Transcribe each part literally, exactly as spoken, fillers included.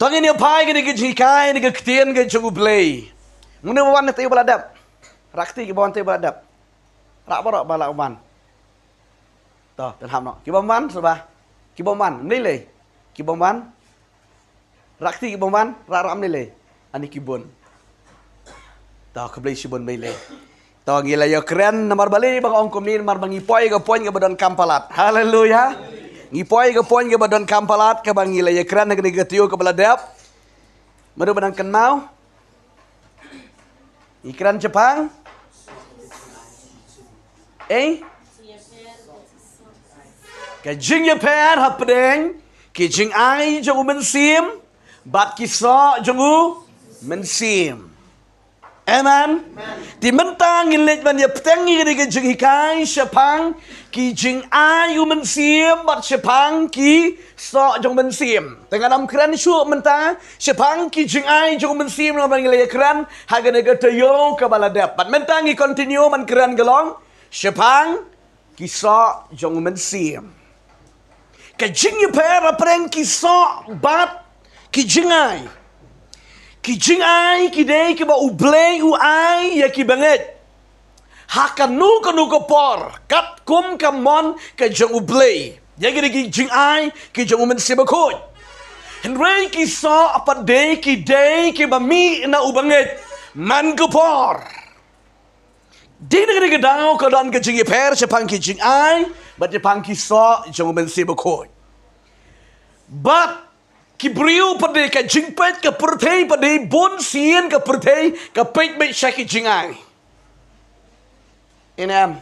To ngin ïa phai kane ka jinghikai, kane ka ktien ka jong U Blei. Mano ba wan te ba la dep. Rah kti kiba wan te ba la dep. Rah baroh ba la wan. To, te hap noh. Kiba wan, sngewbha. Kiba wan, mlei lei. Kiba wan. Rah kti kiba wan, rah rah mlei lei. Ani ki bun. To, khublei shibun mlei lei. To, ngi la ïakren namar balei ba nga ong kumne, namar ba ngi poi ka point kaba donkam palat. Haleluya. Ngi poi ka point kaba donkam palat, kaba ngi la ïakren ha kane ka taïew kaba la dep. Mano ba nang kynmaw? Ngi kren shaphang, eh? Ka jingïapher hapdeng ki jingai jong U Mynsiem bad ki soh jong U Mynsiem. Amen. Te mynta ngin leit ban ïa bteng ïa kane ka jinghikai shaphang ki jingai U Mynsiem bad shaphang ki soh jong U Mynsiem. Te ngan ym kren shuh mynta shaphang ki jingai jong U Mynsiem, namar ba ngi la ïakren ha kane ka taïew kaba la dep. Bad mynta ngi continue ban kren ka long shaphang ki soh jong U Mynsiem. Ka jingïapher hapdeng ki soh bad ki jingai. Ki jingai ki dei kiba U Blei u ai ïa ki bangeit ha kano kano ka por, katkum ka mon ka jong U Blei. Ïa ki dei ki jingai ki jong U Mynsiem Bakhuid. Hynrei ki soh pat dei ki dei kiba mih na u bangeit man ka por. Dei na kane ka daw ka don ka jingïapher shaphang ki jingai bad shaphang ki soh jong U Mynsiem Bakhuid. Bad ki briew pat dei, ka jingpeit, ka pyrthei pat dei, bun sien ka pyrthei ka peit beit sha ki jingai. Amen.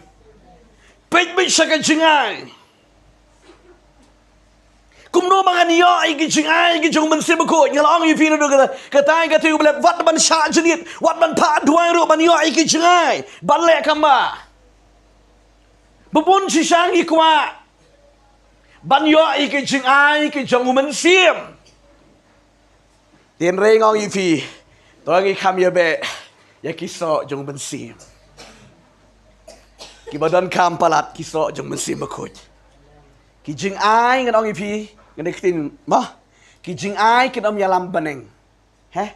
Peit beit sha ki jingai. Kumno ba ngan ïoh ïa ki jingai ki jong U Mynsiem Bakhuid? Nga la ong ïa phi naduh kata, kata ka taïew ba la dep, wat ban shah jingit, wat ban phah duwai ruh ban ïoh ïa ki jingai ban leh kam ba. Ba bun shisha ngi kwah ban ïoh ïa ki jingai ki jong U Mynsiem. Te hynrei nga ong ïa phi, to ngi kham ïa beh ïa ki soh jong U Mynsiem. Kiba donkam palat, ki soh jong U Mynsiem Bakhuid. Ki jingai, ngan ong ïa phi, ngan ïa ktien mo. Ki jingai kin ym ïalam bneng. He?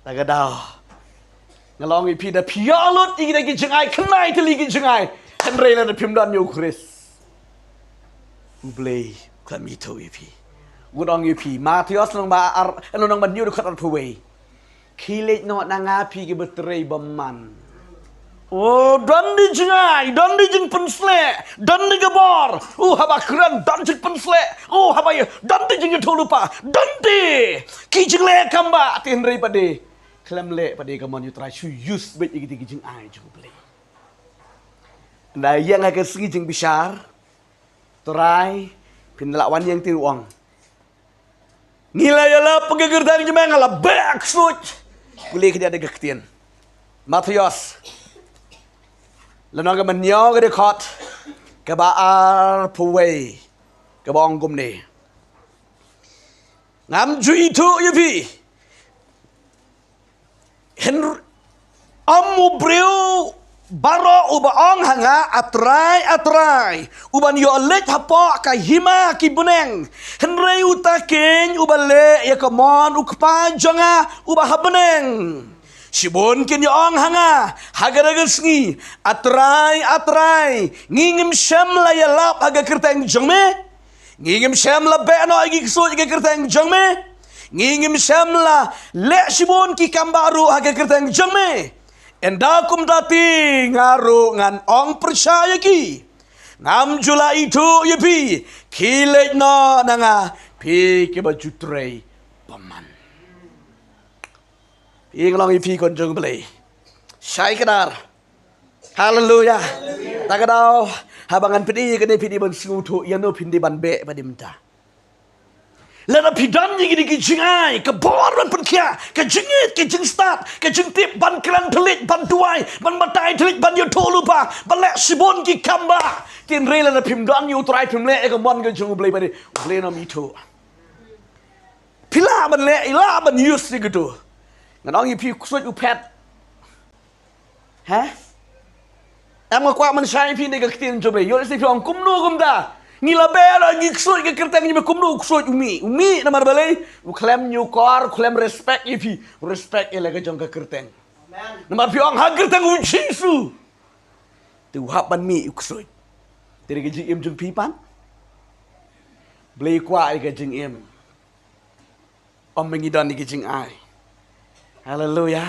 Ta ka daw, nga la ong ïa phi, da phi ïoh lut ïa ki jingai, khynnai tylli ki jingai, hynrei lada phim don ïa U Khrist, U Blei u khlem ithuh ïa phi. Ngan ong ïa phi, Mathaios lynnong ba ar, lynnong ba hynñiew dkhot arphew wei. Khie leit noh na nga phi kiba trei bymman. O, don di jingai, don di jingpynsleh, don di ka bor. O, haba kren don jingpynsleh. O, haba ïa, don di jingïathuhlypa, don di ki jingleh kam ba, te hynrei pat de khlem leh pat de ka mon U Trai, shu use beit ïa ki jingai jong U Blei. Nda ïeng ha ka sngi jingbishar, Trai, phin lah wan ïeng, te u ong, ngi la ïalap ha ka kyrteng jong me, nga la beh ksuid. Pule khyndiat da ka ktien. Mathaios lynnong kaba hynñiew, ka dkhot kaba arphew wei, kaba ong kumne. Ngam ju ithuh ïa phi. Hynrei ym u briew baroh uba ong ha nga, A Trai, A Trai, u ban ïoh leit hapoh ka hima ki bneng, hynrei uta keiñ uba leh ïa ka mon U Kpa jong nga uba ha bneng. Shibun kin ïa ong ha nga ha kata ka sngi, A Trai, A Trai, ngi ngim shym la ïalap ha ka kyrteng jong me? Ngi ngim shym la beh noh ïa ki ksuid ha ka kyrteng jong me? Ngi ngim shym la leh shibun ki kam baroh ha ka kyrteng jong me? Ynda kumta te nga ruh ngan ong pyrshah ïa ki, ngam ju la ithuh ïa phi, khie leit noh na nga phi kiba ju trei bymman. Ïa nga long ïa phi khun jong U Blei. Shai kdar. Haleluya. Ta ka daw, haba ngan pyni ïa kane phi dei ban sngewthuh ïano phin dei ban beh pat de mynta. Lada phi don ïa kine ki jingai, ka bor ban pynkhiah, ka jingngeit, ka jingstad, ka jingtip, ban kren thylliej, ban duwai, ban batai thylliej, ban ïathuhlypa, ban leh shibun ki kam ba, te hynrei lada phim don ïa U Trai, phim leh ïa ka mon ka jong U Blei pat de, U Blei un ym ithuh. Phi lah ban leh, i lah ban use ïa kito. Ngan ong ïa phi, u ksuid u phet. He? Em, nga kwah ban shai ïa phi na ka ktien jong U Blei. Ïoh lehse phi ong kumno kumta. Ngi la beh, ngi ksuid ka kyrteng jong me. Kumno u ksuid? U mih, u mih namar balei? U khlem ñiewkor, u khlem respect ïa phi. U respect ïa la ka jong ka kyrteng. Namar phi ong ha kyrteng u Jisu. Te u hap ban mih u ksuid. Te ka jingim jong phi pat, Blei kwah ïa ka jingim. Ym, ngi don ïa ka jingai. Haleluya.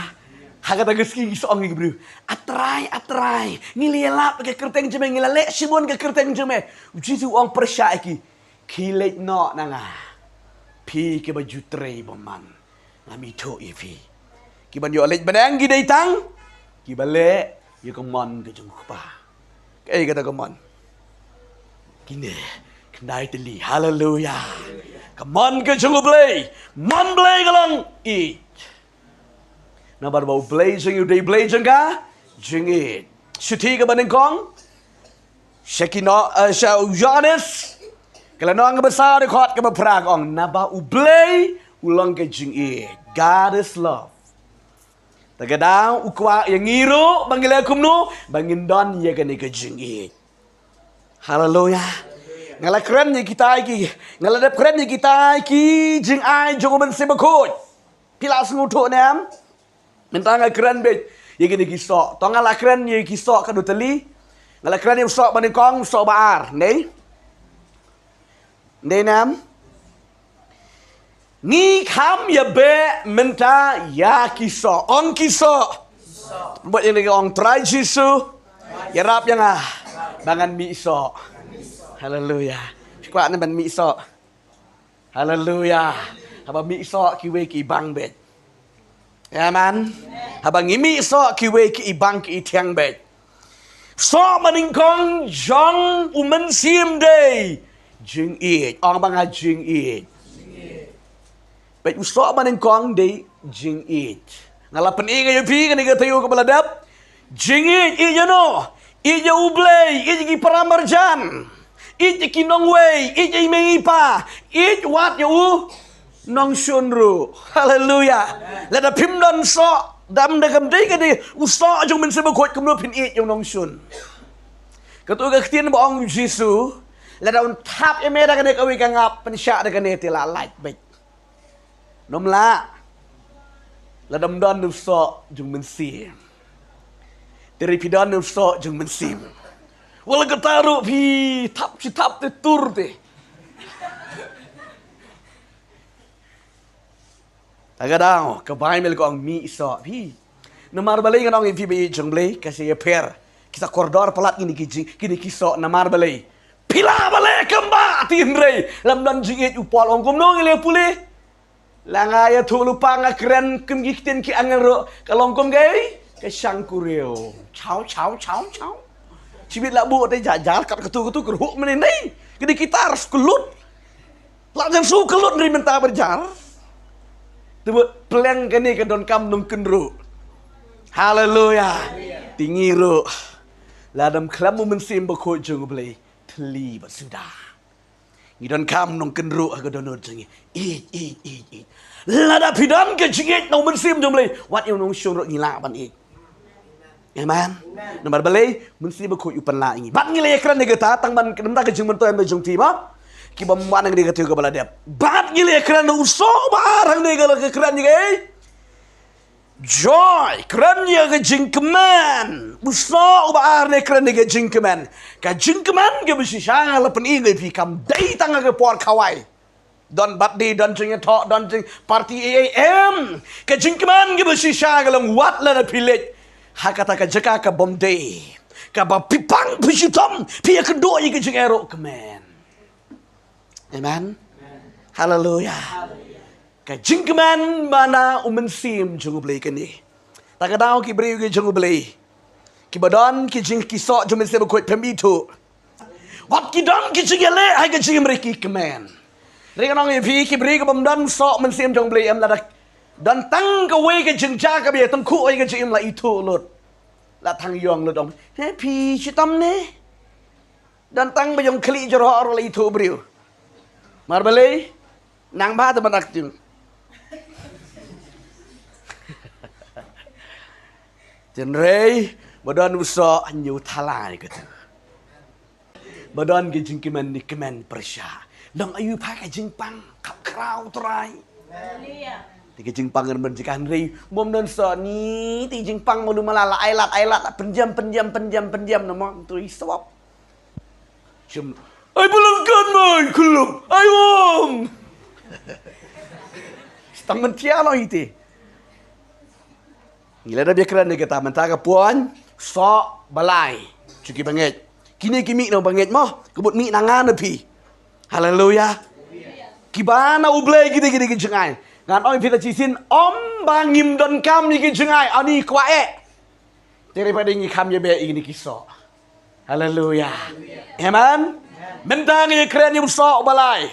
Ha kata ka sngi ki sa ong ïa ki briew, A Trai, A Trai, ngi la ïalap ka kyrteng jong me, ngi la leh shibun ka kyrteng jong me. U Jisu u ong pyrshah ïa ki, khie leit noh na nga, phi kiba ju trei bymman. Ngam ithuh ïa phi. Kiban ïoh leit bneng ki dei tang kiba leh ïa ka mon ka jong u Kpa. Kaei kata ka mon? Kine, khyndai tylli. Haleluya. Ka mon ka jong U Blei. Mon Blei ka long ïeit. Namar ba U Blei jong ngi u dei Blei jong ka jingïeit. Shithi kaba nyngkong sha ki no, eh, sha u Ïoannis, ka lynnong kaba saw, dkhot kaba phra, ka ong, naba U Blei u long ka jingïeit. God is love. Te ka daw u kwah ïa ngi ruh ba ngi leh kumno, ba ngin don ïa kane ka jingïeit. Haleluya. Nga la kren ïa kita ki, nga la dep kren ïa kita ki jingai jong U Mynsiem Bakhuid. Phi la sngewthuh ne em? Mynta nga kren beit ïa kine ki soh. To nga la kren ïa ki soh ka dei tylli. Nga la kren ïa u soh ba nyngkong, u soh ba ar. Nei? Nei ne em? Ngi kham ïa beh mynta ïa ki soh. Ong ki soh. Bad ïa ngi ong Trai Jisu, ïarap ïa nga ba ngan mih soh. Haleluya. Phi kwah ne ban mih soh? Haleluya. Haba mih soh kiwei ki bang beit. Amen. Haba ngi mih soh kiwei ki i bang ki i thiang beit. Soh ba nyngkong jong U Mynsiem dei jingïeit. Ong ba nga, jingïeit. Beit, u soh ba nyngkong dei jingïeit. Nga la pyni ïa phi kane ka taïew kaba la dep. Jingïeit, ïeit ïa no? Ïeit ïa U Blei, ïeit ïa ki para marjan, ïeit ïa ki nongwei, ïeit ïa i mei i pa, ïeit wat ïa u nongshun ruh. Haleluya. Lada phim don soh, dam da kam dei ka dei u soh jong U Mynsiem Bakhuid, kumno phin ïeit ïa u nongshun? Kato ka ktien ba ong U Jisu, lada un thap ïa me da kane kawei ka ngap, pynshah da kane te la lait beit. Nym lah. Lada ym don u soh jong U Mynsiem. Te hynrei phi don u soh jong U Mynsiem. Wat la katta ruh phi thap shi thap te tur te. Ta ka daw ka Baibl ka ong mih soh phi. Namar balei ngan ong ïa phi ba ïeit jong U Blei, ka sa ïapher. Ki sa kordor palat kine ki jing, kine ki soh, namar balei? Phi lah ban leh kumba, te hynrei lada ym don jingïeit, u Paul u ong kumno ngi leh pule? La nga ïathuh lypa, nga kren kum ki ktien ki angel ruh, ka long kum kaei? Ka shangkuriew. Chaw, chaw, chaw, chaw. Shibit la buh te jar jar, kat katu katu, kyrhuh mynne nei. Kine ki tar skul lut. La jan shu kyllut ri mynta ba jar. Te bad pleng kane ka donkam nongkynruh. Haleluya. Te ngi ruh, lada ym khlem U Mynsiem Bakhuid jong U Blei, thylli bad suda. Ngi donkam nongkynruh ha ka dohnud jong ngi. Ïeit, ïeit, ïeit, ïeit. Lada phi don ka jingïeit na U Mynsiem jong U Blei, wat ïa u nongshun ruh ngi lah ban ïeit. Amen. Namar balei? U Mynsiem Bakhuid u pynlah ïa ngi. Bad ngi la ïakren ïa kata, tang ban kynta ka jingmyntoi jong phi ba ki bym wan hangne ka taïew kaba la dep. Bad ngi la ïakren ïa u soh ba ar hangne, ka la kren ïa ka, eh? Joy, kren ïa ka jingkmen. U soh uba ar ne kren ïa ka jingkmen. Ka jingkmen kaba shisha la pyni ïa phi kam dei tang ha ka por khawai. Don birthday, don jingïathoh, don jing party, eh, eh, em. Ka jingkmen kaba shisha ka long wat lada phi leit ha kata ka jaka ka bym dei, kaba phi pang phi shitom, phi ïakynduh ïa ka jingïaroh kmen. Amen. Haleluya. Ka jingkmen ba na U Mynsiem jong U Blei kane. Ta ka daw ki briew ki jong U Blei, kiba don ki jing, ki soh jong U Mynsiem Bakhuid, phim ithuh. Wat ki don ki jingïaleh ha ka jingim, hynrei ki kmen. Hynrei ngan ong ïa phi, ki briew ki bym don soh Mynsiem jong U Blei, em, lada don tang kawei ka jingjia kaba ïatyngkhuh ha ka jingim, la ithuh lut. La thang ïong lut, ong, he phi, shitom ne? Don tang ba ïong khlieh jyrhoh ruh la ithuh briew. Namar balei? Nang ba te ban acting. Hynrei ba don u soh, ñiew thala ïa katu. Ba don ka jingkmen ni kmen pyrshah. Long aïu pat ka jingpang, khapkhraw Trai. Te ka jingpang ngan ban jaka hynrei, bym don soh ni, te jingpang malu mala la ai lad, ai lad, pynjam, pynjam, pynjam, pynjam, na mon tu i swap. Jam, ai pelengkan mai, kelep, ai wong. Stang mentia lo ite. Ngi la da bia kren ïa kata mynta ka puan, soh balai. Jong ki bangeit. Kine ki mih na bangeit mo, ka mut mih na nga na phi. Haleluya. Kiba na U Blei kine kine ki jngai. Ngan ong phi ta shisien, ym ba ngim donkam ïa ki jngai, ani kwah eh. Te hynrei pat ngi kham ïa beh ïa kine ki soh. Haleluya. Amen. Mynta ngi kren ïa u soh balai.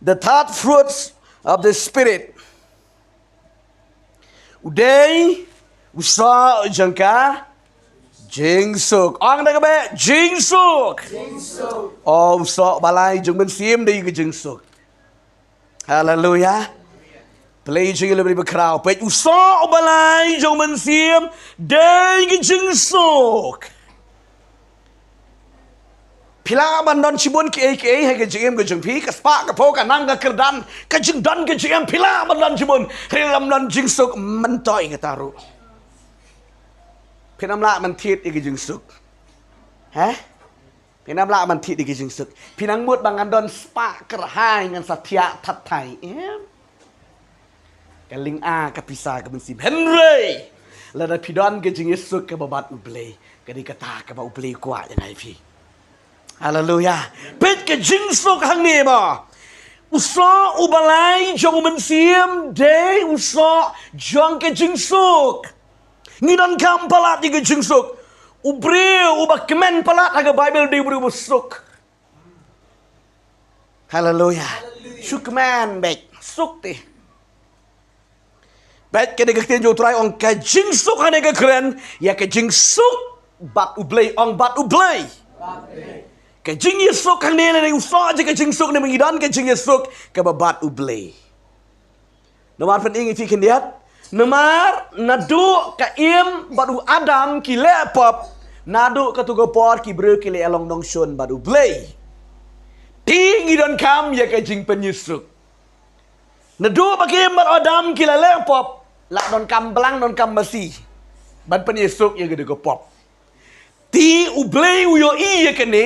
The third fruits of the Spirit. U dei u soh jong ka jingsuk. Ong da kaba jingsuk. O u soh balai jong u Mynsiem dei ka jingsuk. Haleluya. Plie jong ngi la bri ba khraw. Peit u soh balai jong u Mynsiem dei ka jingsuk. Phi lah ban don shibun kiei kiei ha ka jingim ka jong phi, ka spah ka phew, ka nang ka kyrdan, ka jingdon ka jingim, phi lah ban don shibun. Hynrei lada ym don jingsuk, myntoi kata ruh. Phin ym lah ban thied ïa ka jingsuk. He? Phin ym lah ban thied ïa ka jingsuk. Phin nang mut ba ngan don spah kyrhai, ngan sa thiah that thai. Em? Ka lynga ka pisa ka mynsiem. Hynrei lada phi don ka jingïasuk kaba bad U Blei, ka dei kata kaba U Blei u kwah ïa ngi phi. Haleluya. Peit ka jingsuk hangne mo. U soh u balai jong u Mynsiem dei u soh jong ka jingsuk. Ngi donkam palat ïa ka jingsuk. U briew uba kmen palat ha ka Baibl dei u briew uba suk. Haleluya. Shu kmen beit, suk te. Beit, ka dei ka ktien jong U Trai, ong ka jingsuk hangne ka kren ïa ka jingsuk bad U Blei, ong bad U Blei. Ka jingïasuk hangne lane u soh jong ka jingsuk ne, ngi don ka jingïasuk kaba bad U Blei. Namar phin ïohi khyndiat, namar naduh ka Im bad u Adam ki leh pop, naduh kato ka por ki briew ki la long nongshun bad U Blei. Te ngi donkam ïa ka jingpynïasuk. Naduh ba ka Im bad u Adam ki la leh pop, la donkam blang, donkam masi ban pynïasuk ïa kato ka pop. Te U Blei u ïohi ïa kane,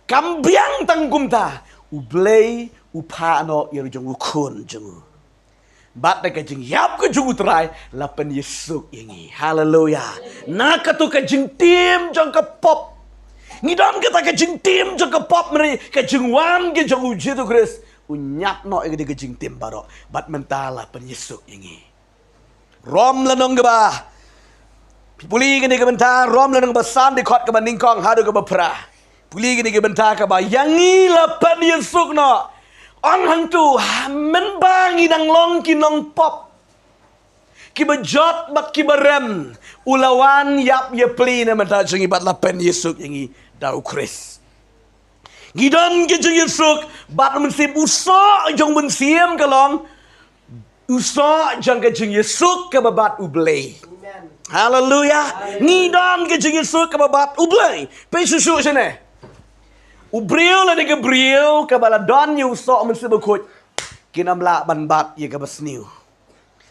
kam biang tang kumta, U Blei u phah noh ïa la jong u Khun jong u. Bad da ka jingïap ka jong U Trai la pynïasuk ïa ngi. Haleluya. Na kato ka jingtim jong ka pop. Ngi don kata ka jingtim jong ka pop, hynrei ka jingwan ka jong U Jisu Khrist u ñiad noh ïa ka jingtim baroh. Bad mynta la pynïasuk ïa ngi. Rom lynnong kaba, phi pule kane ka bynta, Rom lynnong kaba san, dkhot kaba nyngkong haduh kaba phra. Pule kane ka bynta kaba ïa ngi la pynïasuk noh. Ong hangto, mynba ngi dang long ki nongpop, kiba jot bad kiba rem, u la wan ïap ïapli na bynta jong ngi bad la pynïasuk ïa ngi da U Khrist. Ngi don ka jingïasuk bad U Mynsiem, u soh jong U Mynsiem ka long u soh jong ka jingïasuk kaba bad U Blei. Haleluya. Ngi don ka jingïasuk kaba bad U Blei. Peit shuh shuh shane. U briew lane ka briew kaba la don ïa u soh U Mynsiem Bakhuid, kin ym lah ban bat ïa kaba sniew.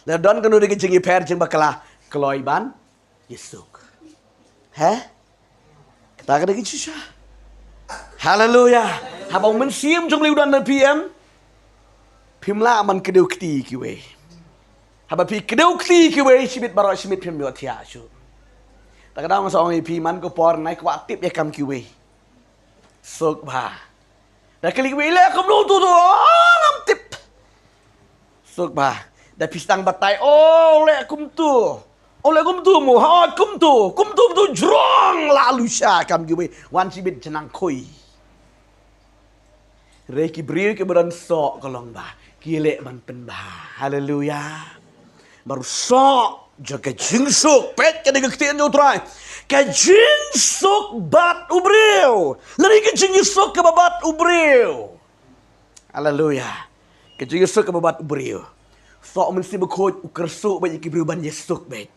La don kano de ka jingïapher jingbakla, kloi ban ïasuk. He? Kata ka dei ka shisha. Haleluya. Haba U Mynsiem jong U Blei u don na phi em, phim lah ban kdew kti kiwei. Haba phi kdew kti kiwei, shibit baroh shibit phim ïohthiah shuh. Ta ka daw nga sa ong ïa phi, man ka por nai kwah tip ïa kam kiwei. Suk bha. Da kylli kiwei, leh kumno tu tu, oh, ngam tip. Suk bha. Da phi sdang batai, oh, leh kumtu. Oh, leh kumtu mo, ha, kumtu. Kumtu tu jrong la lusha kam kiwei. Wan shibit jnang khui. Re ki briew kiba don soh ka long ba ki leh ban pynbha. Haleluya. Baroh soh jong ka jingsuk. Peit ka dei ka ktien jong U Trai. Ka jingsuk bad u briew. Lane ka jingïasuk kaba bad u briew. Haleluya. Ka jingïasuk kaba bad u briew. Soh U Mynsiem Bakhuid u kyrsuh bad ïa ki briew ban ïasuk bad.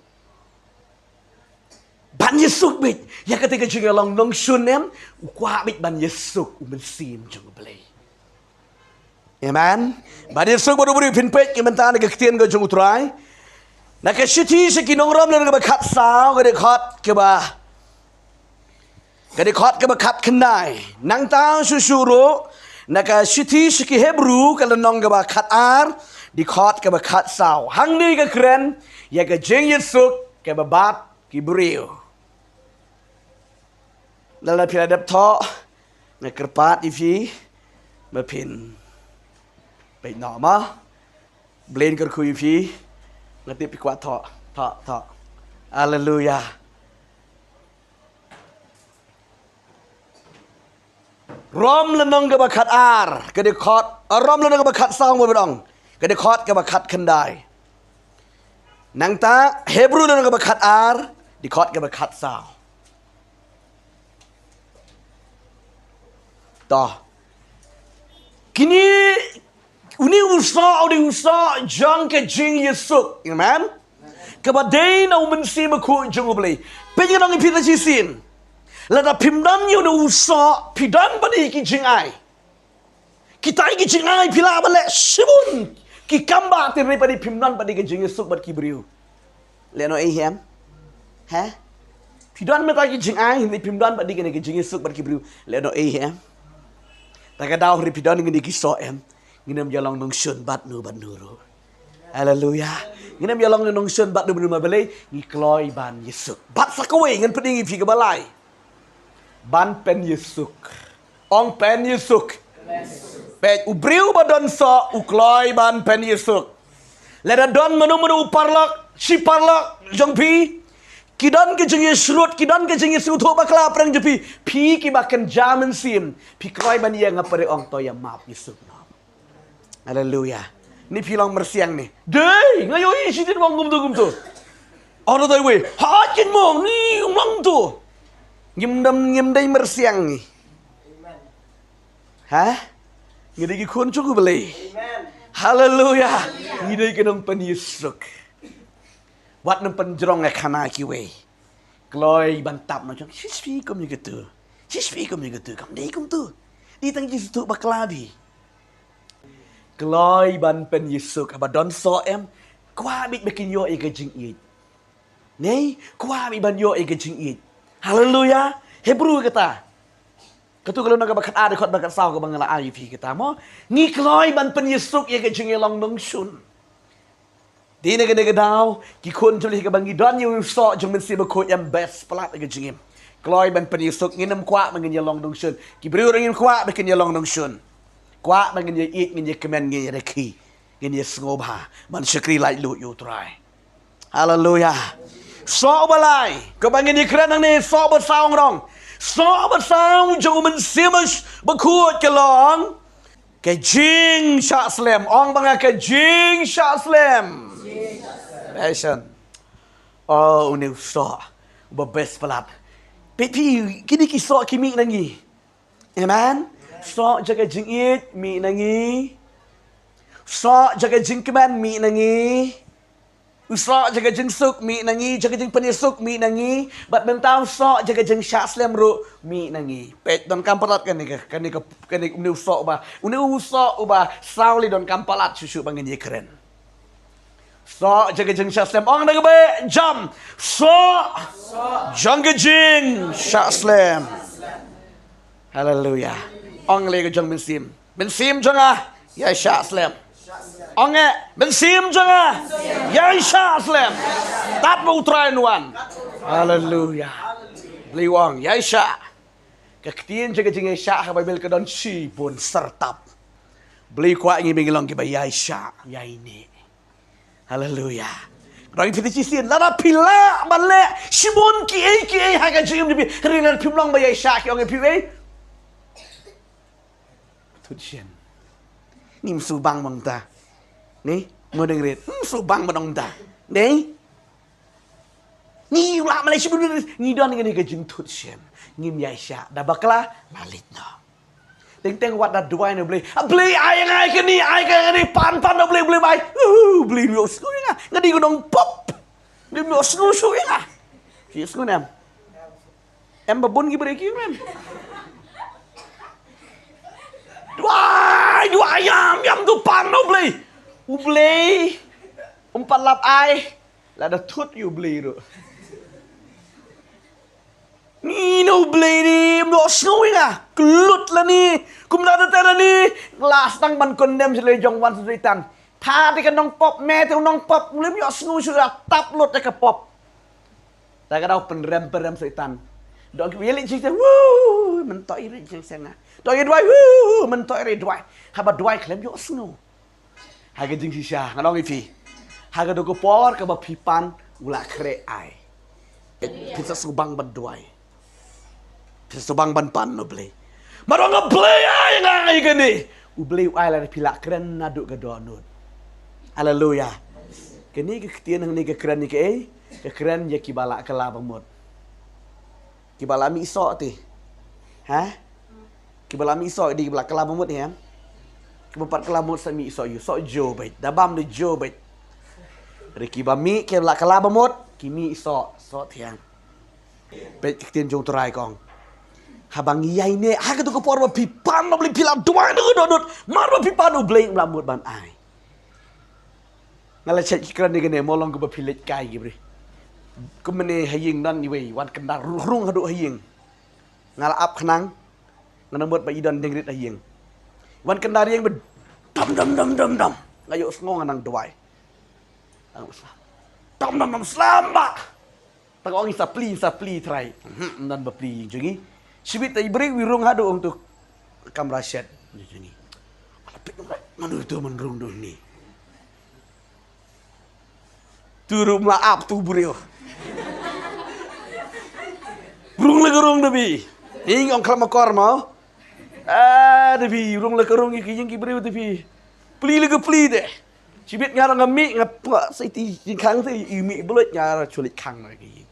Ban ïasuk beit ïa kata ka jingïalong nongshun em, u kwah beit ban ïasuk u Mynsiem jong U Blei. Amen. Ban ïasuk bad u briew. Phin peit ki mynta na ka ktien ka jong U Trai. Na ka shithi sha ki nong Rom lynnong kaba khatsaw, ka dkhot kaba, ka dkhot kaba khatkhyndai. Nangta shuh shuh ruh, na ka shithi sha ki Hebru ka lynnong kaba khatar, dkhot kaba khatsaw. Hangne ka kren ïa ka jingïasuk kaba bad ki briew. Lada phi la dep thoh, nga kyrpad ïa phi ba phin peit noh ma. Blei un kyrkhu ïa phi. Nga tip phi kwah thoh, thoh, thoh. Haleluya. Rom lynnong kaba khatar, ka dkhot, ah, Rom lynnong kaba khatsaw, mo ba ong, ka dkhot kaba khatkhyndai. Nangta Hebru lynnong kaba khatar, dkhot kaba khatsaw. To. Kine, une u soh, une u soh jong ka jingïasuk. Amen. Kaba dei na u Mynsiem Bakhuid jong U Blei. Peit, ngan ong ïa phi tang shisien. Lada phim don ïa une u soh, phi don pat de ki jingai. Kita ki jingai phi lah ban leh shibun ki kam, hynrei pat de phim don pat de ka jingïasuk bad ki briew. Lehnohei em? He? Phi don mynta ki jingai, hynrei phim don pat de kane ka jingïasuk bad ki briew. Lehnohei em? Ta ka daw hynrei phi don kine ki soh em, ngin ym ïalong nongshun bad no bad no ruh. Haleluya. Ngin ym ïalong nongshun bad no bad no, ma balei? Ngi kloi ban ïasuk. Bad sa kawei, ngan pyni ïa phi kaba lai. Ban pynïasuk. Ong pynïasuk. Peit, u briew ba don soh u kloi ban pynïasuk. Lada don mano mano u paralok, shi paralok jong phi, ki don ka jingïasyrut, ki don ka jingïasyrut bakla hapdeng jong phi, phi kiba kynja mynsiem, phi kloi ban ïeng hapdeng, ong to ïa map, ïasuk noh. Haleluya. Ni phi long myrsiang ni. Dei, nga ïohi shiteng ong kumtu kumtu. Ong to iwei, ha kin mo ni ong kumtu. Ngim dei, ngim dei myrsiang ni. Ha? Ngi dei ki khun jong U Blei. Haleluya. Ngi dei ki nongpynïasuk. Wat nang pynjrong ïa khana kiwei. Kloi ban tap noh jong, shisha kum ïa katu. Shisha kum ïa katu. Kam dei kumtu. Dei tang ki sngewthuh bakla bha. Kloi ban pynïasuk, haba don soh em, kwah beit ba kin ïoh ïa ka jingïeit. Nei, kwah beit ban ïoh ïa ka jingïeit. Haleluya. Hebru kata. Katu ka lynnong kaba khatar, dkhot ba khatsaw kaba nga la ai ïa phi kata mo. Ngi kloi ban pynïasuk ïa ka jingïalong nongshun. Dei na kane ka daw, ki khun jong U Blei, kaba ngi don ïa u soh jong u Mynsiem Bakhuid em, best palat ïa ka jingim. Kloi ban pynïasuk, ngin ym kwah ba ngin ïalong nongshun. Ki briew ruh ngim kwah ba kin ïalong nongshun. Kwah ba ngin ïaieit, ngin ïakmen, ngin ïarakhe, ngin ïasngewbha ban shakri laitluid ïa U Trai. Haleluya. Soh ba lai, kaba ngin ïakren hangne, soh ba saw ngarong. Soh ba saw jong u Mynsiem Bakhuid ka long ka jingshah slem. Ong ba nga, ka jingshah slem. Passion. Oh, une u soh uba best palat. Peit phi, kine ki soh ki mih na ngi. Amen. Soh jong ka jingïeit mih na ngi. Soh jong ka jingkmen mih na ngi. U soh jong ka jingsuk mih na ngi, jong ka jingpynïasuk mih na ngi, bad mynta u soh jong ka jingshah slem ruh mih na ngi. Peit, donkam palat kane ka, kane ka, kane, une u soh uba, une u soh uba saw lei, donkam palat shuh shuh ba ngin ïakren. Soh jong ka jingshah slem, ong da kaba jam. Soh jong ka jingshah slem. Haleluya. Ong lei ka jong mynsiem. Mynsiem jong nga, ïai shah slem. Ong eh, mynsiem jong nga, ïai shah slem. Tad ba U Trai un wan. Haleluya. Blei u ong, ïai shah. Ka ktien jong ka jingïai shah ha Baibl ka don shibun syrtap. Blei u kwah ngi ba ngin long kiba ïai shah, ïai neh. Haleluya. Roi phi te shisien, lada phi lah ban leh shibun kiei kiei ha ka jingim jong phi, hynrei lada phim long ba ïai shah, ki ong ïa phi ei. Thut shen. Ngim sngewbang ban ong ta. Ni, mo dang rit. Ngim sngewbang ban ong ta. Ni. Ngi lah ban leh shibun, ngi don kane ka jingthut shen. Ngim ïai shah, da bakla la leit noh. Teng teng wat da duwai na U Blei. A Blei, ai ïa nga kane, ai ïa nga kane, pan pan na U Blei, U Blei bai. Uh, U Blei um ïohsngew ïa nga. Nga dei ka nongpop. U Blei um ïohsngew shuh ïa nga. Ïohsngew ne em? Em ba bun ki briew ki, men. Duwai, duwai, ïam, ïam, to pan na U Blei. U Blei um pat lap ai. Lada thut ïa U Blei ruh. Ni na U Blei ni, ym ïohsngew ïa nga. Klut lane, kumta te lane. Last tang ban condemn sha lade jong wan Soitan. Pha te ka nongpop, me te u nongpop, ym ïohsngew shuh, tap lut ïa ka pop. Ta ka dei pynrem, pynrem Soitan. Dok ïa leit jingseng, woo, mynta ïa leit jingseng nga. Dok ïa duwai, woo, mynta ïa duwai. Haba duwai khlem ïohsngew. Ha ka jingshisha, ngan ong ïa phi. Ha kata ka por kaba phi pan, u la khreh ai. Phi sa sngewbang ban duwai. Phi sa sngewbang ban pan na U Blei. Mar ong U Blei ai nga ai kane. U Blei u ai lada phi la kren naduh ka dohnud. Haleluya. Kane ka ktien hangne ka kren ïa kaei? Ka kren ïa kiba la kylla bamut. Kiba la mih soh te. Ha? Kiba la mih soh, dei kiba la kylla bamut, ha? Kiba pat kylla bamut sa mih soh ïa u, soh jubeit. Da bam da jubeit. Hynrei kiba mih, kiba la kylla bamut, ki mih soh, soh thiang. Peit ka ktien jong U Trai ka ong. Haba ngi ïaineh, ha kata ka por ba phi pan na U Blei, phi la duwai na U Blei dohnud, mar ba phi pan U Blei um lah mut ban ai. Nga la check ki kren ïa kane, mo long kaba phi leit kai ki briew. Kumne ha ïing don iwei, wan kyndar rung haduh ha ïing. Nga la ap khnang, nga nang mut ba i don dengrit ha ïing. Wan kyndar ïing ba dam, dam, dam, dam, dam. Nga ïohsngew nga nang duwai. Dam, dam, dam, slam ba. Ta ka ong i sa plie, sa plie Trai. Mhm, ym don ba plie jong ngi. Shibit ta i briew i rung haduh ong tu kamra shet jong ngi. Nga la peit, mano tu man rung duh ni. Tu ruh la ap tu briew. Rung la ka rung da bi. Ing ong khlem akor mo. Ah, da bi rung la ka rung ki ïing ki briew da bi. Plie la ka plie de. Shibit nga rung nga mih nga pok sa iti jingkhang sa i mih bluit nga ra chulit khang na ki.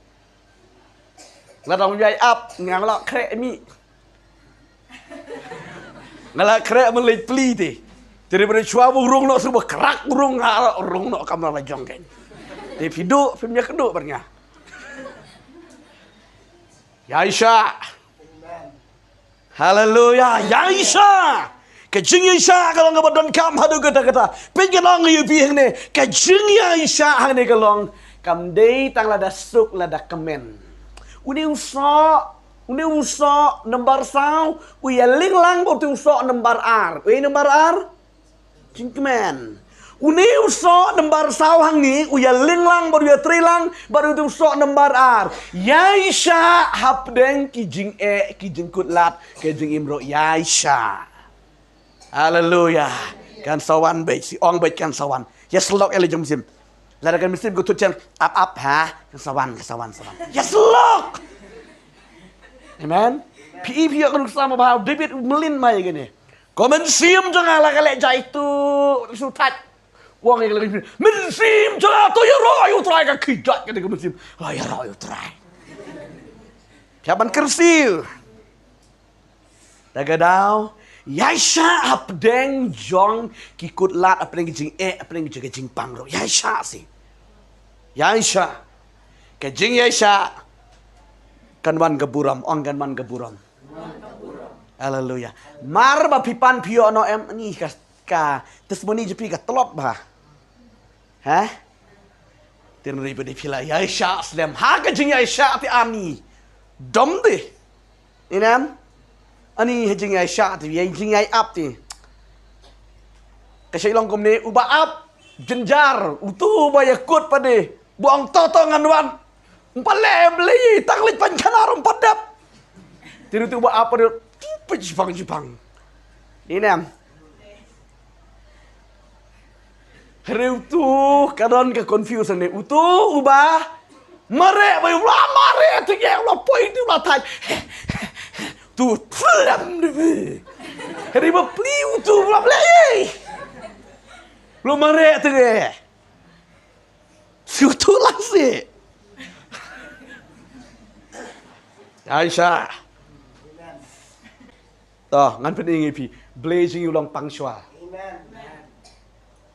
Nga dang ïai ap nga la khreh mih. Nga la khreh man leit plie te. Te dei ba dei shuwa ba u rung noh shuwa ba krak u rung nga la rung noh kamra la jong kein. Te phi duh phim ïa kduh bad nga. Ïaishah. Haleluya. Ïaishah. Ka jingïaishah ka long kaba donkam haduh katta katta. Peit ka long ïa phi hangne. Ka jingïaishah hangne ka long kam dei tang lada suk lada kmen. Une u soh, une u soh number saw u ïa ling lang bad u soh number ar. Uei number ar? Jingkmen. Une u soh number saw hangne u ïa ling lang bad u ïa trei lang bad u soh number ar. Ïaishah hapdeng ki jingeh, ki jingkut lad, ki jingim ruh ïaishah. Haleluya. Kan sa wan beit, shi ong beit kan sa wan. Ïa syllok ïa la jong mynsiem. Lada kan mynsiem ko tut chen ap ap ha, kan sa wan, kan sa wan, sa wan. Ïa syllok. Amen. Phi i phi ïa kan sa ma ba David u mlien mai kane. Ko mynsiem jong nga la ka leh jai tu su thait. Wang ïa ka leh mynsiem jong nga to ïaroh ïa U Trai ka khie jait ka dei ko mynsiem. La ïaroh ïa U Trai. Phi hap ban kyrsiew. Da ka daw ïaishah hapdeng jong ki kut lad, hapdeng ki jingeh, hapdeng ki jingpang ruh. Ïaishah shi. Ïaishah. Ka jingïaishah kan wan ka burom, ong kan wan ka burom. Haleluya. Mar ba phi pan phi ïoh noh em, ni ka, ka testimoni jong phi ka tlot bha. Ha? Te hynrei ba dei phi la ïaishah slem ha ka jingïaishah te ani. Dom te. Inem? Ani ha jingïaishah te, ïa jingïai ap te. Ka shai long kumne uba ap jynjar, utu uba ïakut pat de. Ba ong to to ngan wan. Ym pat leh Blei, tang leit pan khana ruh ym pat dep. Te utu uba ap pat de, tu peit jipang jipang. Inem? Hynrei utu ka don ka confusion ne utu uba mareh ba u la mareh te ngi u la poi te u la thait. Tu thlem de bi. Hynrei ba plie utu u la blei. U la mareh te ngi. Si utu la si. Aisha. To, ngan pyni ngi phi. Blei jong ngi u long pang shuwa.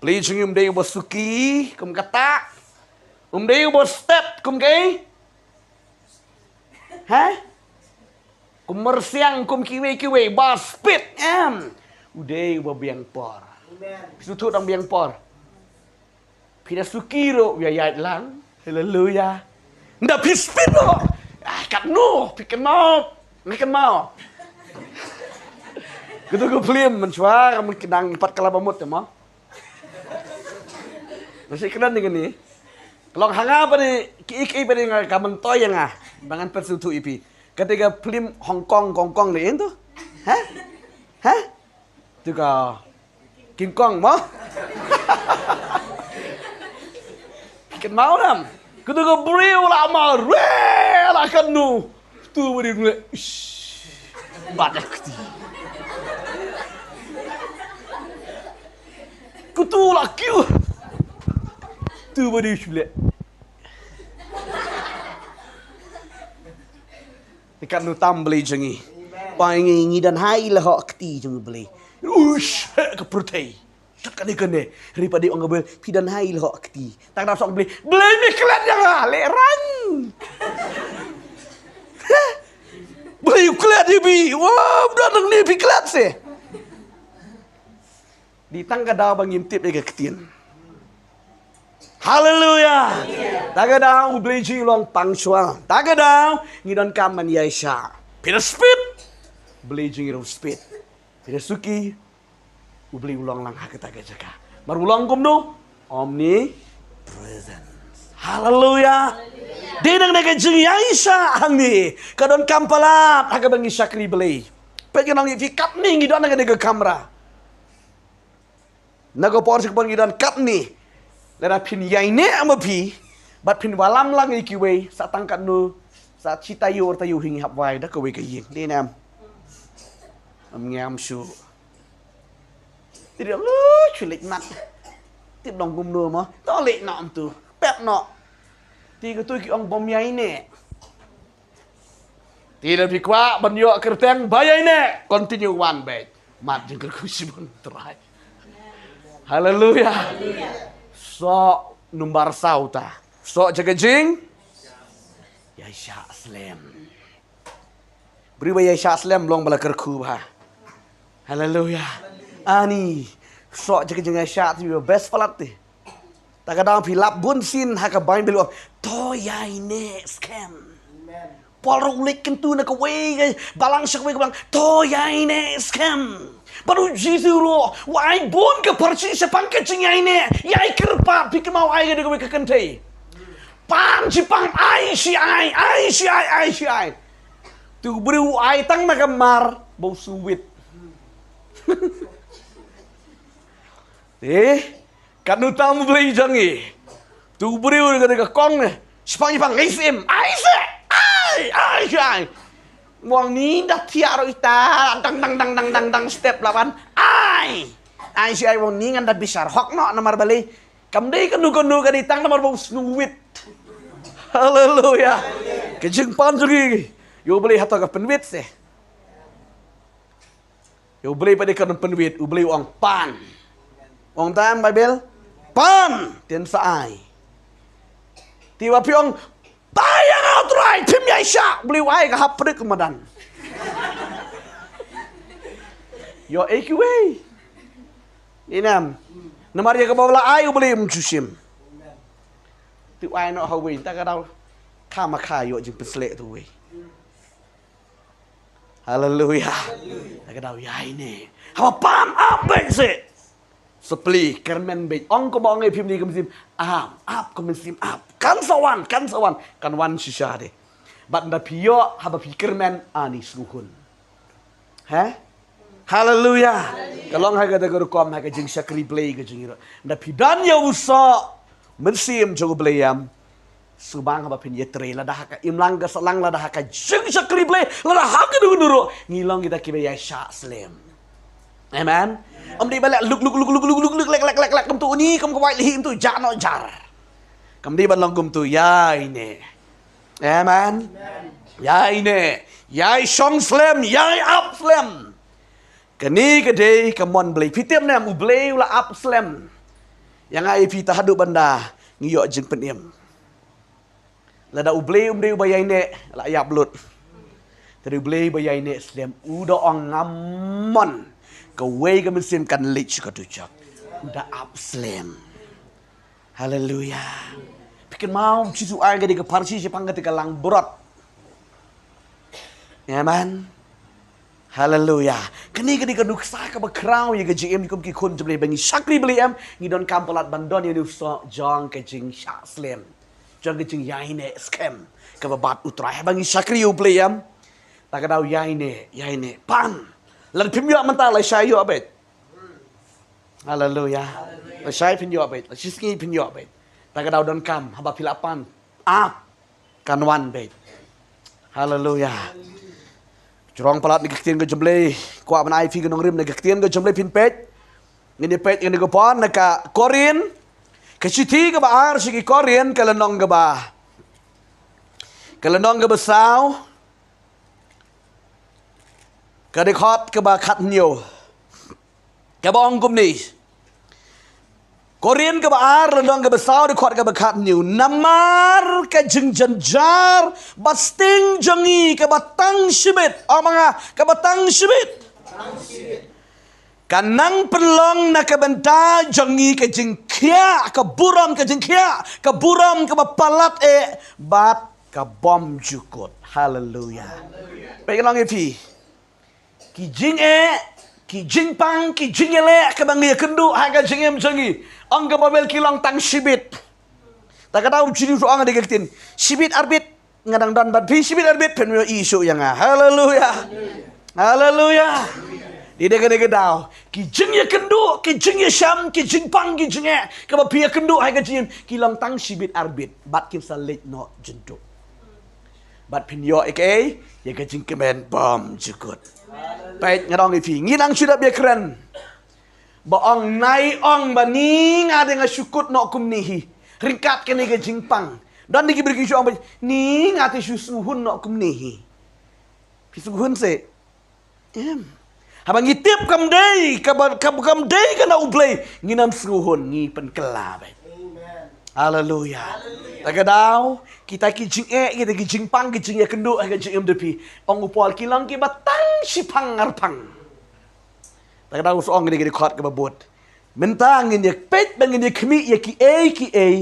Blei jong ngi um dei uba suki kum kata. Um dei uba step kum kaei? Ha? Kum myrsiang, kum kiwei kiwei, ba speed em. U dei uba biang por. Phi sngewthuh dang biang por. Phi da suki ruh u ïaid lang. Haleluya. Nda phi speed ruh. Ah, katno, phi kynmaw. Nga kynmaw. Katu ka film mynshuwa, ka mynkynang pat ka la ba mut te mo. Nasi kena ni kani. Ka long ha nga pat ni, ki ik ik pat ni nga ka myntoi ïa nga. Ba ngan pynsngewthuh ïa phi. Kata ka film Hong Kong, Hong Kong ni tu. Ha? Ha? Tu ka King Kong mo. Kynmaw nam. Katu ka briew la mar, re la kanu. Tu beri ngule. Ish. Bat ïa kti. Kutu la kiu. Tu beri shule. Te katno tam Blei jong ngi. Ba ngi, ngi don ha i lehok kti jong Blei. Ush, he ka pyrthei. Sat kane kane. Ri padi ong ka Blei, phi don ha i lehok kti. Tang da song Blei, Blei mi klet ïa nga, le rang. Blei u klet ïa bi. Wa, don nang ni phi klet se. Di tang ka daw ba ngim tip ïa ka ktien. Haleluya. Ta ka daw u Blei jong ngi long punctual. Ta ka daw ngi donkam ban ïaishah. Phi da speed, Blei jong ngi ruh speed. Phi da suki, u Blei u long lang ha kata ka jaka. Mar u long kumno? Omnipresence. Haleluya. Dei nang na ka jingïaishah hangne. Ka donkam palat ha kaba ngi shakri Blei. Peit ka nong ïa phi katne ngi don na ka dei ka kamra. Na ka por sha ka por ngi don katne. Lada phin ïaineh ma phi bad phin wallam lang ïa kiwei, sa tang katno, sa shi taïew ar taïew hi ngi hap wai da kawei ka ïing. Dei ne em? Ym ngiam shuh. Te dei lu shu leit mat. Tip long kumno mo. To leit noh tu. Pep noh. Te katu ki ong bym ïaineh. Te lada phi kwah ban ïoh kyrteng ba ïaineh, continue wan beit. Mat jingkyrkhu shibun Trai. Haleluya. Soh number saw ta. Soh jaka jing. Ïaishah slem. Briew ba ïaishah slem long ba la kyrkhu bha. Haleluya. Ani, soh jaka jingïaishah te best palat te. Ta ka daw phi lap bun sien ha ka Baibl, to ïaineh skhem. Paul ruh u leit kyntu na kawei ka balang sha kawei ka balang, to ïaineh skhem. Bad u Jisu ruh u ai bun ka pyrshah shaphang ka jingïaineh. Ïai kyrpad, phi kynmaw ai ka da kawei ka kynthei. Pan shi pang, ai shi ai, ai shi ai, ai shi ai. Tu briew u ai tang na ka mar ba u sngewit. Eh, katno tam Blei jong ngi. Tu briew ka dei ka kong ne. Shi pang shi pang, ai sim, ai se, ai, ai shi ai. Mong ni da thiah ruh ita, dang dang dang dang dang dang step lawan. Ai. Ai shi ai mong ni ngan da bishar hok noh namar balei. Kam dei kano kano ka dei tang namar ba u sngewit. Haleluya. Ka jingpan jong ngi ïa u Blei hato ka pynwit se. Ïa u Blei pat dei ka pynwit, u Blei u ong pan. Ong tam Baibl, pan, te yn sa ai. Te ba phi ong, tai ïa nga Trai, phim ïaishah, u Blei u ai ka hap pyrshah ka madan. Ïoh ei kiwei. Ïa nam. Namar ïa kaba la ai u Blei um ju shim. Te u ai noh ha uwei, ta ka daw. Kha ma kha ïoh jingpynsleh tu uwei. Haleluya. Ta ka daw ïaineh. Haba pan ap beit se. Sa plie kyrmen beit. Ong ko ba ong ei phim ni ka mynsiem. Ap, ap ka mynsiem ap. Kan sa wan, kan sa wan. Kan wan shisha de. Bad nda phi ïoh haba phi kyrmen ani sngewhun. He? Haleluya. Ka long ha kata ka rukom ha ka jingshakri Blei ka jingïaroh. Nda phi don ïa u soh mynsiem jong u Blei em. Sngewbang haba phin ïatrei lada ha ka imlang ka sahlang, lada ha ka jingshakri Blei, lada ha ka dei kano ruh, ngi long kita kiba ïaishah slem. Amen. Ym dei ba leh luk luk luk luk luk luk luk lek lek lek lek kumtu, uni kum ka wai lihi kumtu, jah noh jar. Kam dei ban long kumtu, ïaineh. Amen. Ïaineh, ïaishong slem, ïai ap slem. Kane ka dei ka mon Blei. Phi tip ne em u Blei u la ap slem ïa nga ïa phi ta haduh ban da ngi ïoh jingpynim. Lada u Blei um dei uba ïaineh, la ïap lut. Te U Blei ba ïaineh slem u da ong, ngam mon kawei ka mynsiem kan leit sha ka dujok. U da ap slem. Haleluya. Phi kynmaw, Jisu ai ka dei ka pharshi shaphang kata ka langbrot. Amen. Haleluya. Kane ka dei ka nuksa kaba khraw ïa ka jingim kum ki khun jong U Blei, ba ngi shakri Blei em, ngi donkam palat ban don ïa u soh jong ka jingshah slem, jong ka jingïaineh skhem kaba bad U Trai. Haba ngi shakri ïa U Blei em, ta ka daw ïaineh, ïaineh pan. Lada phim ïoh mynta, lashai ïoh beit. Haleluya. Lashai phin ïoh beit, la shisngi phin ïoh beit. Ta ka daw donkam, haba phi la pan, ap, kan wan beit. Haleluya. Jrong palat na ka ktien ka jong U Blei. Kwah ban ai phi ka nongrim na ka ktien ka jong U Blei, phin peit. Ngin ïa peit, ngin ïa ka pon na ka Korinth, ka shithi kaba ar sha ki Korinth, ka lynnong kaba, ka lynnong kaba saw, ka dkhot kaba khathynñiew. Kaba ong kumne. Korinth kaba ar, lynnong kaba saw, dkhot kaba khathynñiew. Namar ka jingjynjar ba sting jong ngi kaba tang shibit, ong ma nga, kaba tang shibit, ka nang pynlong na ka bynta jong ngi ka jingkhiah, ka burom ka jingkhiah, ka burom kaba palat eh bad ka bymjukut. Haleluya. Peit, ka long ïa phi. Ki jingeh, ki jingpang, ki jingïaleh kaba ngi ïakynduh ha ka jingim jong ngi, ong ka Baibl, ki long tang shibit. Ta ka daw U Jisu u ong ha ka ktien, shibit arbit nga dang don bad phi, shibit arbit phin ïohi shuh ïa nga. Haleluya. Haleluya. Dei da kane ka daw, ki jingïakynduh, ki jingïashem, ki jingpang, ki jingeh kaba phi ïakynduh ha ka jingim, ki long tang shibit arbit bad kin sa leit noh jynduh. Bad phin ïoh ïa kaei? Ïa ka jingkmen bymjukut. Peit, nga ong ïa phi, ngi nang shu dep ïakren. Ba ong, nai ong ba ni nga te nga shu kut noh kumne hi ryngkat kane ka jingpang. Don de ki briew ki shu ong ba ni nga te shu sngewhun noh kumne hi. Phi sngewhun seh? Em. Haba ngi tip kam dei, kaba, kam, kam dei ka na U Blei, ngin ym sngewhun, ngi pynkylla beit. Haleluya. Ta ka daw, kita ki jingeh, kita ki jingpang, ki jingïakynduh ha ka jingim da phi, ong u Paul, ki long kiba tang shiphang arphang. Ta ka daw, u ong kine ki dkhot kaba bud. Mynta ngin ïa peit bad ngin ïa khmih ïa kiei kiei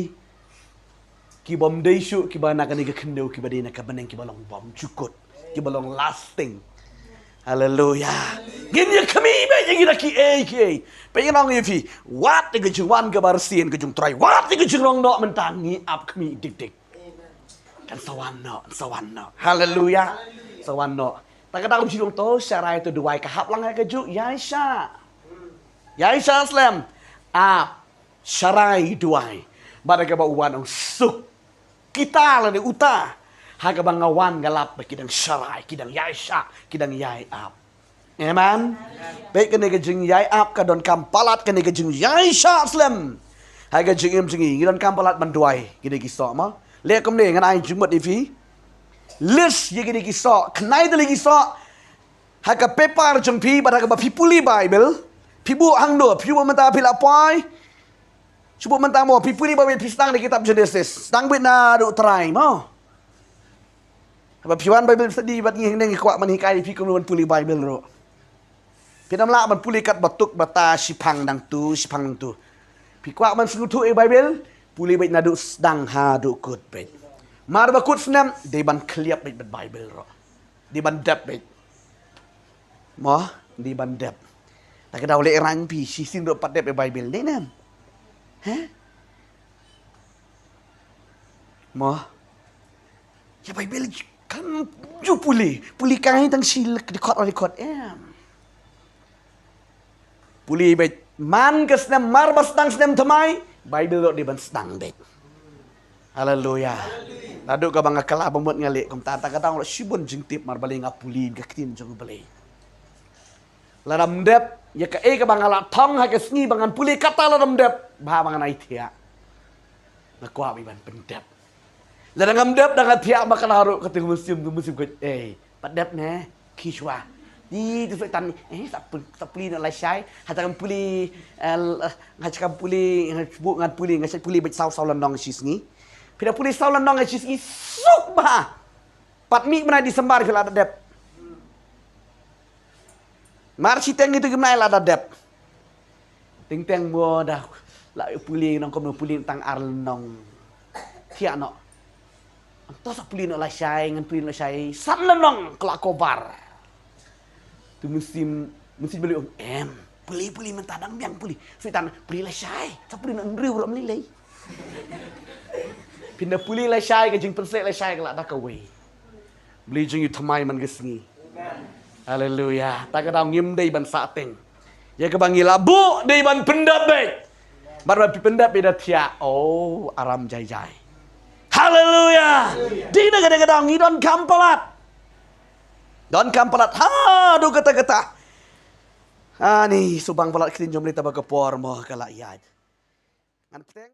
ki bym dei shuh, kiba na kane ka khyndew, kiba dei na ka bneng, kiba long bymjukut, kiba long lasting. Haleluya. Ngin ïa khmih beit ïa kita kiei kiei. Peit, ngan ong ïa phi, wat ïa ka jingwan kaba arsien ka jong U Trai, wat ïa ka jingrong noh mynta, ngi ap khmih dik dik. Kan sa wan noh, sa wan noh. Haleluya. Sa wan noh. Ta ka daw, u Jisu u ong, to sharai, to duwai, ka hap lang ha kajuh, ïaishah. Ïaishah slem. Ap, sharai, duwai. Bad ha kaba u wan, ong, suk kita lane uta ha kaba nga wan, nga lap ba ki dang sharai, ki dang ïaishah, ki dang ïai ap. Amen. Peit, kane ka jingïai ap ka donkam palat kane ka jingïaishah slem ha ka jingim jong ngi. Ngi donkam palat ban duwai kine ki soh, mo. Leh kumne, ngan ai jingmut ïa phi. List ïa kine ki soh, khnai tylli ki soh ha ka paper jong phi, bad ha kaba phi pule Baibl. Phi buh hangno? Phi buh mynta, phi la poi? Shu buh mynta, mo, phi pule Baibl, phi sdang na kitab Genesis, sdang beit naduh Trai, mo. Haba phi wan Bible study bad ngi hangne, ngi kwah ban hikai ïa phi kumno ban pule Bible ruh. Phin ym lah ban pule katba tuk ba ta shiphang dang tu, shiphang dang tu. Phi kwah ban sngewthuh ïa Bible, pule beit naduh sdang haduh kut beit. Mar ba kut snem, dei ban khylliap beit bad Bible ruh. Dei ban dep beit. Mo, dei ban dep. Ta ka daw, leh rang phi, shisien ruh pat dep ïa Bible, dei ne em? He? Mo. Ïa Bible kam ju pule, pule kai tang shi lak dkhot ar dkhot em. Pule beit man ka snem, mar ba sdang snem thymmai, Bible ruh dei ban sdang beit. Haleluya. Naduh kaba nga kylla ba mut nga leh kumta, ta ka daw, nga la shibun jingtip, mar balei nga pule ka ktien jong U Blei. Lada ym dep, ïa kaei kaba nga la thong ha ka sngi ba ngan pule, kata lada ym dep, bha ba ngan ai thiah. Nga kwah beit ban pyndep. Lada ngam dep, da nga thiah ma ka la ruh, kata ka mynsiem, ka mynsiem ka, eh, pat dep ne, khie shuwa. Di tu Soitan, eh, sa pul-, sa pule noh lashai, hata ngan pule, eh, l-, nga shait pule, nga shait pule, nga shait pule beit saw, saw lynnong shi sngi. Phi da pule saw lynnong shi sngi, suk bha. Pat mih bnai December phi la dep. Mar shiteng itu ki bnai la da dep. Teng teng mo da la pule nong, kumno pule tang ar lynnong. Thiah noh. Ang to sa pule noh lashai, ngan pule noh lashai. San lynnong ka la cover. Tu mynsiem, mynsiem ba la ong em. Pule, pule mynta dang biang pule. Shu tan pule lashai. Sa pule noh hynriew ruh ym lei lei. Phin da pule lashai, ka jingpynshlur lashai ka la da kawei. Blei jong ngi thymmai man ka sngi. Haleluya. Ta ka daw ngim dei ban sah teng. Ïa kaba ngi la buh dei ban pyndep beit. Bad ba phi pyndep ïa da thiah. Oh, aram jai jai. Haleluya. Dei na ka dei ka daw ngi donkam palat. Donkam palat. Haduh katta katta. Ani subang palat ktien jong Blei, taba ka por mo ka la ïaid. Ngan pteng.